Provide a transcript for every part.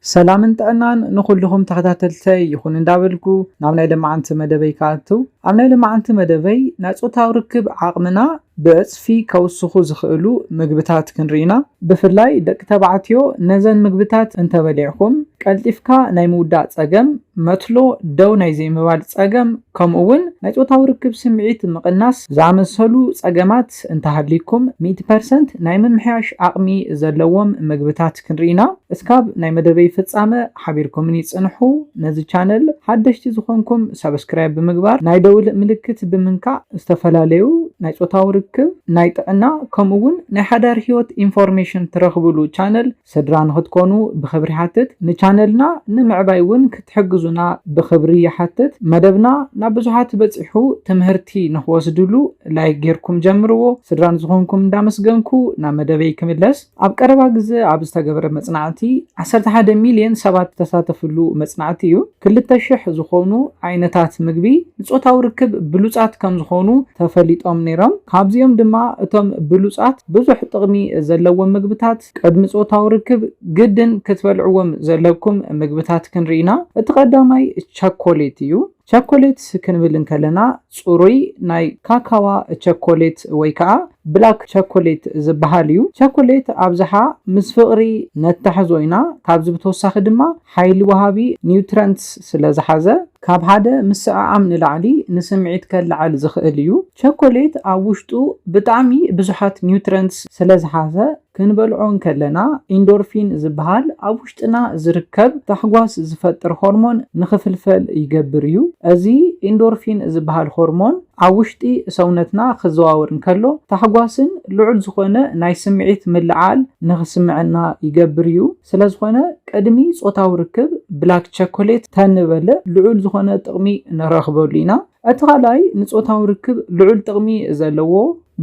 ሰላምን ጥዕናን ንኹልኹም ተኸታተልተይ ይኹን እንዳበልኩ ናብ ናይ ለማዓንቲ መደበይ ክኣቱ። ኣብ ናይ ለማዓንቲ መደበይ ናይ ጾታዊ ርክብ ዓቕምና ብዕጽፊ ከውስኹ ዝኽእሉ ምግብታት ክንርኢና። ብፍላይ ደቂ ተባዕትዮ ነዘን ምግብታት እንተበሊዕኹም ቀልጢፍካ ናይ ምውዳእ ጸገም፣ መትሎ ደው ናይ ዘይምባል ጸገም፣ ከምኡ እውን ናይ ጾታዊ ርክብ ስምዒት ምቕናስ ዝኣመሰሉ ጸገማት እንተሃልይኩም፣ ሚእቲ ፐርሰንት ናይ ምምሕያሽ ዓቕሚ ዘለዎም ምግብታት ክንርኢና። እስካብ ናይ መደበይ ፍጻመ ሓቢርኩምኒ ጽንሑ። ነዚ ቻነል ሓደሽቲ ዝኾንኩም ሳብስክራይብ ብምግባር ናይ ደውል ምልክት ብምንካእ ዝተፈላለዩ ናይ ጾታዊ ርክብ፣ ናይ ጥዕና ከምኡ እውን ናይ ሓዳር ህይወት ኢንፎርሜሽን ትረኽብሉ ቻነል ስድራ ንኽትኮኑ ብኽብሪ ይሓትት። ንቻነልና ንምዕባይ እውን ክትሕግዙና ብኽብሪ ይሓትት። መደብና ናብ ብዙሓት በጺሑ ትምህርቲ ንኽወስድሉ ላይክ ጌርኩም ጀምርዎ። ስድራ ንዝኾንኩም እንዳመስገንኩ ናብ መደበይ ክምለስ። ኣብ ቀረባ ግዜ ኣብ ዝተገበረ መጽናዕቲ ዓሰርተ ሓደ ሚልዮን ሰባት ዝተሳተፍሉ መጽናዕቲ እዩ። ክልተ ሽሕ ዝኾኑ ዓይነታት ምግቢ ንጾታዊ ርክብ ብሉጻት ከም ዝኾኑ ተፈሊጦም ነይሮም። ካብዚኦም ድማ እቶም ብሉጻት ብዙሕ ጥቕሚ ዘለዎም ምግብታት ቅድሚ ጾታዊ ርክብ ግድን ክትበልዕዎም ዘለኩም ምግብታት ክንርኢና። እቲ ቀዳማይ ቸኮሌት እዩ። ቸኮሌት ክንብል እንከለና ጽሩይ ናይ ካካዋ ቸኮሌት ወይ ከዓ ብላክ ቸኮሌት ዝበሃል እዩ። ቸኮሌት ኣብዝሓ ምስ ፍቕሪ ነታሕዞ ኢና። ካብዚ ብተወሳኺ ድማ ሓይሊ ወሃቢ ኒውትረንትስ ስለ ዝሓዘ ካብ ሓደ ምስዕዓም ንላዕሊ ንስምዒት ከለዓል ዝኽእል እዩ። ቸኮሌት ኣብ ውሽጡ ብጣዕሚ ብዙሓት ኒውትረንትስ ስለ ዝሓዘ ክንበልዖ እንከለና ኢንዶርፊን ዝበሃል ኣብ ውሽጥና ዝርከብ ታሕጓስ ዝፈጥር ሆርሞን ንኽፍልፈል ይገብር እዩ። እዚ ኢንዶርፊን ዝበሃል ሆርሞን ኣብ ውሽጢ ሰውነትና ክዘዋወር እንከሎ ታሕጓስን ልዑል ዝኾነ ናይ ስምዒት ምልዓል ንኽስምዐና ይገብር እዩ። ስለ ዝኾነ ቅድሚ ጾታዊ ርክብ ብላክ ቸኮሌት ተንበልዕ ልዑል ዝኾነ ጥቕሚ ንረኽበሉ ኢና። እቲ ካልኣይ ንጾታዊ ርክብ ልዑል ጥቕሚ ዘለዎ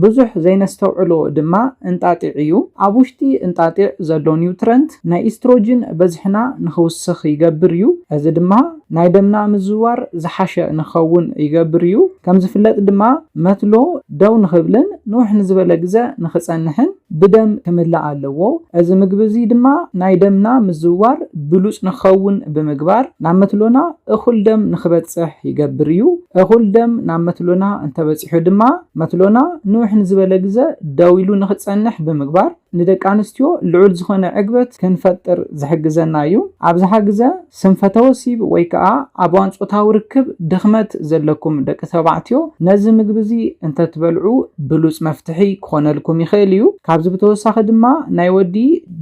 ብዙሕ ዘይነስተውዕሎ ድማ እንጣጢዕ እዩ። ኣብ ውሽጢ እንጣጢዕ ዘሎ ኒውትረንት ናይ ኢስትሮጅን በዝሕና ንኽውስኽ ይገብር እዩ። እዚ ድማ ናይ ደምና ምዝዋር ዝሓሸ ንኸውን ይገብር እዩ። ከም ዝፍለጥ ድማ መትሎ ደው ንኽብልን ንውሕ ንዝበለ ግዘ ንኽጸንሕን ብደም ክምላእ ኣለዎ። እዚ ምግቢ እዚ ድማ ናይ ደምና ምዝዋር ብሉጽ ንኽኸውን ብምግባር ናብ መትሎና እኹል ደም ንኽበጽሕ ይገብር እዩ። እኹል ደም ናብ መትሎና እንተበጺሑ ድማ መትሎና ንውሕ ንዝበለ ግዘ ደው ኢሉ ንኽጸንሕ ብምግባር ንደቂ ኣንስትዮ ልዑል ዝኾነ ዕግበት ክንፈጥር ዝሕግዘና እዩ። ኣብዝሓ ግዘ ስንፈተ ወሲብ ወይ ከዓ ኣብ እዋን ጾታዊ ርክብ ድኽመት ዘለኩም ደቂ ተባዕትዮ ነዚ ምግቢ እዚ እንተትበልዑ ብሉጽ መፍትሒ ክኾነልኩም ይኽእል እዩ። ካብዚ ብተወሳኺ ድማ ናይ ወዲ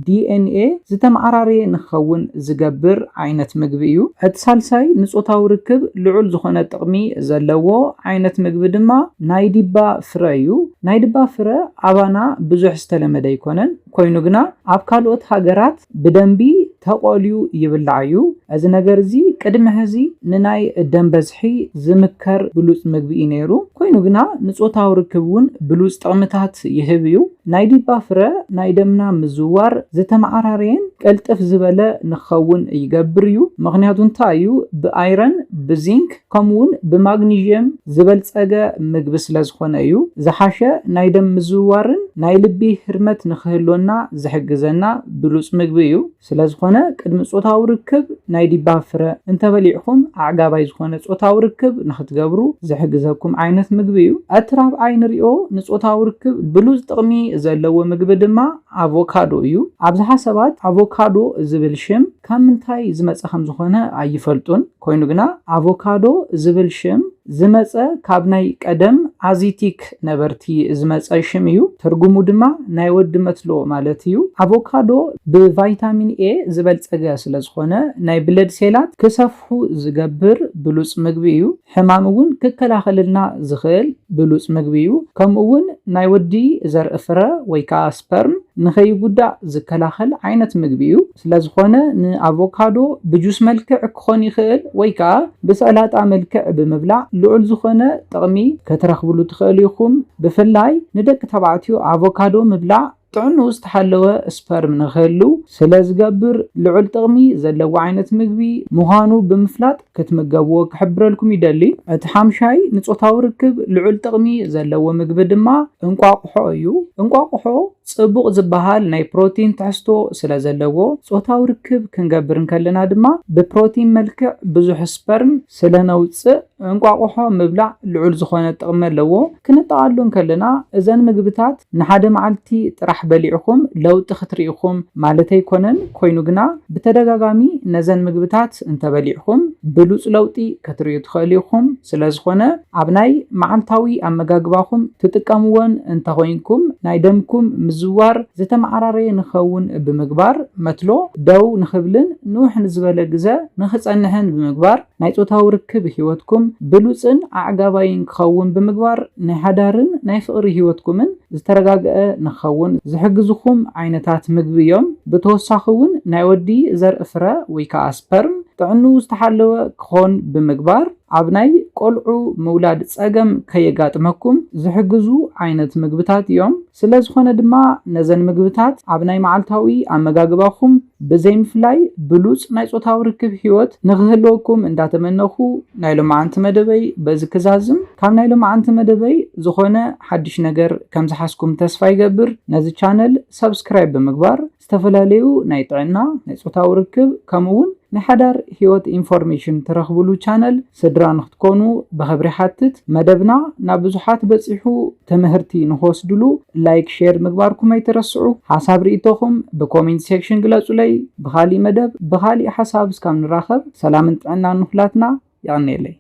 ዲ ኤን ኤ ዝተመዓራረየ ንኽኸውን ዝገብር ዓይነት ምግቢ እዩ። እቲ ሳልሳይ ንጾታዊ ርክብ ልዑል ዝኾነ ጥቕሚ ዘለዎ ዓይነት ምግቢ ድማ ናይ ዲባ ፍረ እዩ። ናይ ዲባ ፍረ ኣባና ብዙሕ ዝተለመደ ኣይኮነን። ኮይኑ ግና ኣብ ካልኦት ሃገራት ብደንቢ ተቆልዩ ይብላዕ እዩ። እዚ ነገር እዚ ቅድሚ ሕዚ ንናይ ደም በዝሒ ዝምከር ብሉጽ ምግቢ እዩ ነይሩ። ኮይኑ ግና ንጾታዊ ርክብ እውን ብሉጽ ጥቕምታት ይህብ እዩ። ናይ ዲባ ፍረ ናይ ደምና ምዝዋር ዝተመዓራረየን ቅልጥፍ ዝበለ ንኸውን ይገብር እዩ። ምኽንያቱ እንታይ እዩ? ብኣይረን፣ ብዚንክ ከምኡ እውን ብማግኒዥየም ዝበልጸገ ምግቢ ስለ ዝኾነ እዩ። ዝሓሸ ናይ ደም ምዝውዋርን ናይ ልቢ ህርመት ንኽህልወና ዝሕግዘና ብሉጽ ምግቢ እዩ። ስለ ዝኾነ ቅድሚ ጾታዊ ርክብ ናይ ዲባ ፍረ እንተበሊዕኹም ኣዕጋባይ ዝኾነ ጾታዊ ርክብ ንኽትገብሩ ዝሕግዘኩም ዓይነት ምግቢ እዩ። እቲ ራብዓይ ንሪኦ ንጾታዊ ርክብ ብሉጽ ጥቕሚ ዘለዎ ምግቢ ድማ ኣቮካዶ እዩ። ኣብዝሓ ሰባት ኣቮካዶ ዝብል ሽም ካብ ምንታይ ዝመጸ ከም ዝኾነ ኣይፈልጡን። ኮይኑ ግና ኣቮካዶ ዝብል ሽም ዝመጸ ካብ ናይ ቀደም ኣዚቲክ ነበርቲ ዝመጸ ሽም እዩ። ትርጉሙ ድማ ናይ ወዲ መትሎ ማለት እዩ። ኣቮካዶ ብቫይታሚን ኤ ዝበልጸገ ስለ ዝኾነ ናይ ብለድ ሴላት ክሰፍሑ ዝገብር ብሉጽ ምግቢ እዩ። ሕማም እውን ክከላኸለልና ዝኽእል ብሉጽ ምግቢ እዩ። ከምኡ እውን ናይ ወዲ ዘርኢ ፍረ ወይ ከዓ ስፐርም ንኸይጉዳእ ዝከላኸል ዓይነት ምግቢ እዩ። ስለ ዝኾነ ንኣቮካዶ ብጁስ መልክዕ ክኾን ይኽእል ወይ ከዓ ብሰላጣ መልክዕ ብምብላዕ ልዑል ዝኾነ ጥቕሚ ክትረኽብሉ ትኽእሉ ኢኹም። ብፍላይ ንደቂ ተባዕትዮ ኣቮካዶ ምብላዕ ጥዕንኡ ዝተሓለወ ስፐርም ንኽህልው ስለ ዝገብር ልዑል ጥቕሚ ዘለዎ ዓይነት ምግቢ ምዃኑ ብምፍላጥ ክትምገብዎ ክሕብረልኩም ይደሊ። እቲ ሓምሻይ ንጾታዊ ርክብ ልዑል ጥቕሚ ዘለዎ ምግቢ ድማ እንቋቑሖ እዩ። እንቋቑሖ ጽቡቕ ዝበሃል ናይ ፕሮቲን ትሕዝቶ ስለ ዘለዎ፣ ጾታዊ ርክብ ክንገብር እንከለና ድማ ብፕሮቲን መልክዕ ብዙሕ ስፐርም ስለ ነውጽእ፣ እንቋቑሖ ምብላዕ ልዑል ዝኾነ ጥቕሚ ኣለዎ። ክንጠቓሉ እንከለና፣ እዘን ምግብታት ንሓደ መዓልቲ ጥራሕ በሊዕኹም ለውጢ ክትርኢ ኢኹም ማለት ኣይኮነን። ኮይኑ ግና፣ ብተደጋጋሚ ነዘን ምግብታት እንተበሊዕኹም፣ ብሉጽ ለውጢ ክትርእዩ ትኽእሉ ኢኹም። ስለ ዝኾነ፣ ኣብ ናይ መዓልታዊ ኣመጋግባኹም ትጥቀምወን እንተኾይንኩም፣ ናይ ደምኩም ምዝዋር ዝተመዓራረየ ንኸውን ብምግባር፣ መትሎ ደው ንኽብልን ንውሕ ንዝበለ ግዘ ንኽጸንሕን ብምግባር፣ ናይ ጾታዊ ርክብ ህይወትኩም ብሉጽን ኣዕጋባይን ክኸውን ብምግባር፣ ናይ ሓዳርን ናይ ፍቕሪ ህይወትኩምን ዝተረጋግአ ንኽኸውን ዝሕግዝኹም ዓይነታት ምግቢ እዮም። ብተወሳኺ እውን ናይ ወዲ ዘርኢ ፍረ ወይ ከዓ ስፐርም ጥዕንኡ ዝተሓለወ ክኾን ብምግባር፣ ኣብ ናይ ቆልዑ ምውላድ ጸገም ከየጋጥመኩም ዝሕግዙ ዓይነት ምግብታት እዮም። ስለ ዝኾነ ድማ፣ ነዘን ምግብታት ኣብ ናይ መዓልታዊ ኣመጋግባኹም ብዘይምፍላይ፣ ብሉጽ ናይ ጾታዊ ርክብ ህይወት ንኽህልወኩም እንዳተመነኹ፣ ናይ ሎማዓንቲ መደበይ በዚ ክዛዝም። ካብ ናይ ሎማዓንቲ መደበይ ዝኾነ ሓድሽ ነገር ከም ዝሓዝኩም ተስፋ ይገብር። ነዚ ቻነል ሰብስክራይብ ብምግባር፣ ዝተፈላለዩ ናይ ጥዕና፣ ናይ ጾታዊ ርክብ፣ ከምኡ እውን ናይ ሓዳር ህይወት ኢንፎርሜሽን ትረኽብሉ ቻነል ስድራ ንክትኮኑ ብኽብሪ ሓትት። መደብና ናብ ብዙሓት በጺሑ፣ ትምህርቲ ንክወስድሉ ላይክ፣ ሼር ምግባርኩም ኣይትረስዑ። ሓሳብ ርእይቶኹም ብኮሜንት ሴክሽን ግለጹለይ። ብኻሊእ መደብ ብኻሊእ ሓሳብ እስካብ ንራኸብ፣ ሰላምን ጥዕናን ንኹላትና። የቐንየለይ።